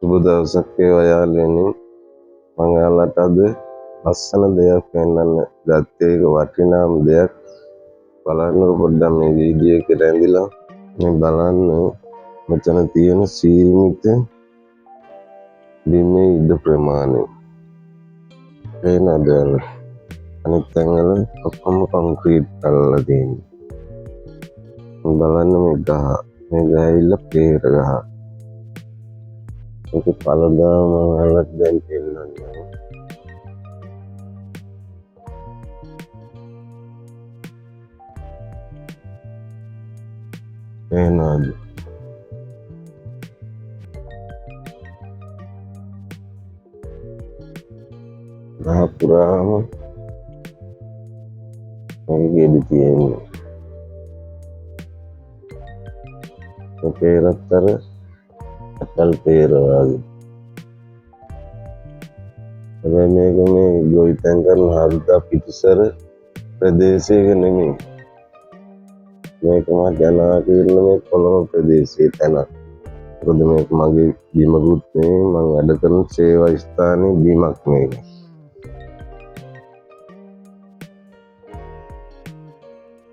සුබ දවසක් වේවා යාළුවනි. මම ඔයාලට අද ලස්සන දෙයක් පෙන්වන්න ගත්තේ. ඒක වටිනාම දෙයක්. බලන්නකො පොඩ්ඩක් මේ වීඩියෝ එක රැඳිලා මේ බලන්න. මෙතන තියෙන සීමිත බිමේ ඉඩ ප්‍රමාණය පේනවද ඔයාලට? අනිත් තැන්වල ඔක්කොම කොන්ක්‍රීට් කරලා තියෙන්නේ. බලන්න මේ ගහ, මේ ගහ ඇවිල්ලා පේර ගහ. මේක පළදා මම ඔයාලට දැන් පෙන්නන්නම්. පේනවද? ගහ පුරාම මේ ගෙඩි තියෙන්නේ. මේ පේරත් අර ඇපල් පේර වගේ. හැබැයි මේක මේ ගොවිතැන් කරන හරිතා පිටිසර ප්‍රදේශයක නෙමෙයි. මේක මහ ජනාකීර්ණ මේ කොළඹ ප්‍රදේශයේ තැනක්. මොකද මේක මගේ බිමකුත් නෙමෙයි, මං වැඩ කරන සේවා ස්ථානයේ බිමක් මේක.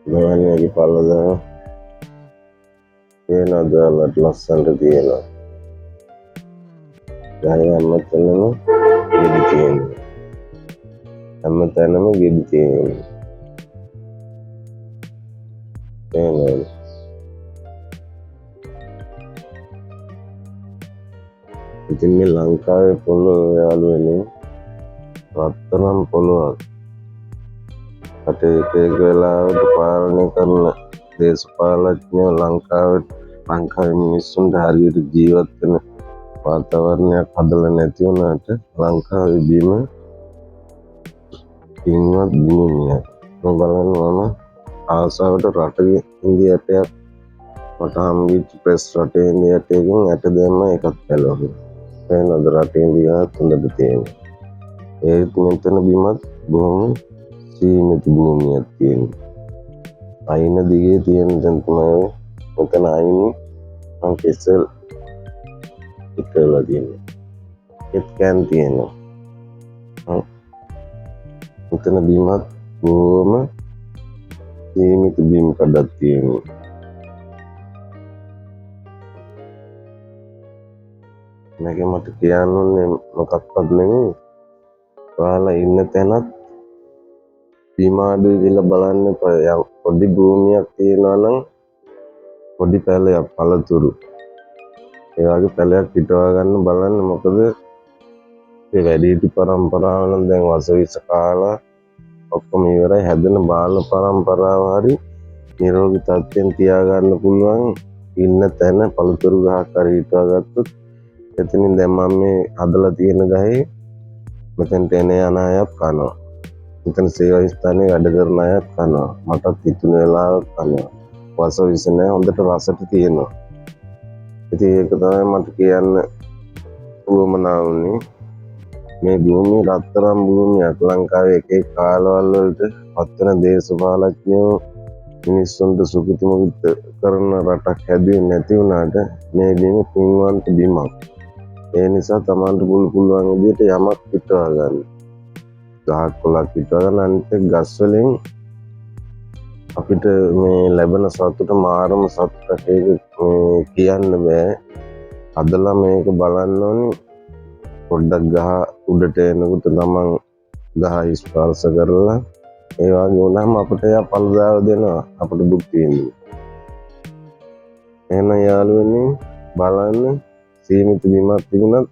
බලන්න මේකේ පළදා පේනවද ඔයාලට? ලස්සනට තියෙනවා. ගහේ හැම තැනම ගෙඩි තියෙනවා. හැම තැනම ගෙඩි තියෙනවා. පේනවද? ඉතින් මේ ලංකාවේ පොළොව යාළුවනේ රත්තරන් පොළොවක්. රටේ එක එක වෙලාවට පාලනය කරන දේශපාලඥයෝ ලංකාවේ මිනිස්සුන්ට හරියට ජීවත් වෙන වාතාවරණයක් හදලා නැති වුණාට ලංකාවේ බිම පින්වත් භූමියක්. මම බලන්න මම ආසාවට රටේ ඉන්දිය ඇටයක් මට හම්බෙච්ච ප්‍රෙස් රටේ ඉන්දිය ඇටයකින් ඇට දැම්ම එකක් බැලුවා. පේනවද රටේ ඉන්දිය ගහත් හොඳට තියෙනවා. ඒත් මෙතන බිමත් බොහොම සීමිත භූමියක් තියෙනවා. අයින දිගේ තියෙන තැන තමයි මෙතන අයිනේ මං කෙසෙල් හිටවලා තියෙන්නේ. ඒත් can තියෙනවා. මෙතන බිමත් බොහොම සීමිත බිම් කඩක් තියෙනවා. මේක මට කියන්න ඕනේ මොකක්වත් නෙමෙයි. ඔයාලා ඉන්න තැනත් බිම අඩුයි කියලා බලන්න එපා. යම් පොඩි භූමියක් තියෙනවා නම් පොඩි පැලයක් පළතුරු ඒ වගේ පැලයක් හිටවා ගන්න බලන්න. මොකද ඒ වැඩිහිටි පරම්පරාව නම් දැන් වසවිස කාලා ඔක්කොම ඉවරයි. හැදෙන බාල පරම්පරාව හරි නිරෝගී තත්ත්වයෙන් තියාගන්න පුළුවන් ඉන්න තැන පළතුරු ගහක් හරි හිටවා ගත්තොත්. එතනින් දැන් මම මේ හදලා තියෙන ගහේ මෙතෙන්ට එන යන අයත් කනවා. මෙතන සේවා ස්ථානයේ වැඩ කරන අයත් කනවා. මටත් හිතුන වෙලාවක් කනවා. වසවිස නෑ, හොඳට රසට තියෙනවා. ඉතින් ඒක තමයි මට කියන්න උවමනා වුණේ. මේ භූමිය රත්තරන් භූමියක්. ලංකාවේ එක එක කාලවල වලට පත්වන දේශපාලඥයෝ මිනිස්සුන්ට සුඛිත මුඛිත කරන රටක් හැදුවේ නැති වුණාට මේ බිම පින්වන්ත බිමක්. ඒ නිසා Tamanට පුළුවන් විදිහට යමක් හිටවා ගන්න. ගහක් කොළක් හිටවා ගන්න. අනිත් එක ගස් වලින් අපිට මේ ලැබෙන සතුට මාරම සතුටක්. ඒක මේ කියන්න බෑ. හදලා මේක බලන්න ඕනි. පොඩ්ඩක් ගහ උඩට එනකොට තමන් ගහ ස්පර්ශ කරලා ඒ වගේ වුණාම අපිට එයා පළදාව දෙනවා. අපිට භුක්ති විඳින්න. එහෙනම් යාළුවනේ බලන්න සීමිත බිමක් තිබුණත්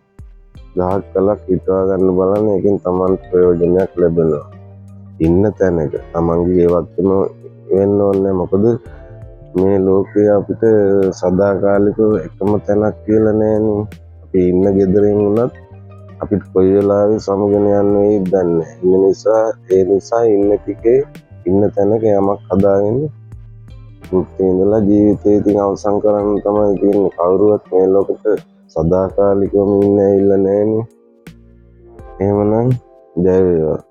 ගහක් කලක් හිටවා ගන්න බලන්න. ඒකෙන් තමන්ට ප්‍රයෝජනයක් ලැබෙනවා. ඉන්න තැනක තමන්ගේ ගෙවත්තම වෙන්න ඕනේ. මොකද මේ ලෝකේ අපිට සදාකාලිකව එකම තැනක් කියලා නෑනේ. අපි ඉන්න ගෙදරින් වුණත් අපිට කොයි වෙලාවෙ සමගන යන්න වෙයිද දන්නේ නෑ. ඒ නිසා ඉන්න ටිකේ ඉන්න තැනක යමක් හදාගෙන භුක්ති විඳලා ජීවිතේ ඉතින් අවසන් කරන්න තමයි තියෙන්නේ. කවුරුවත් මේ ලෝකෙට සදාකාලිකවම ඉන්න ඇවිල්ලා නෑනේ. එහෙමනම් ජය වේවා.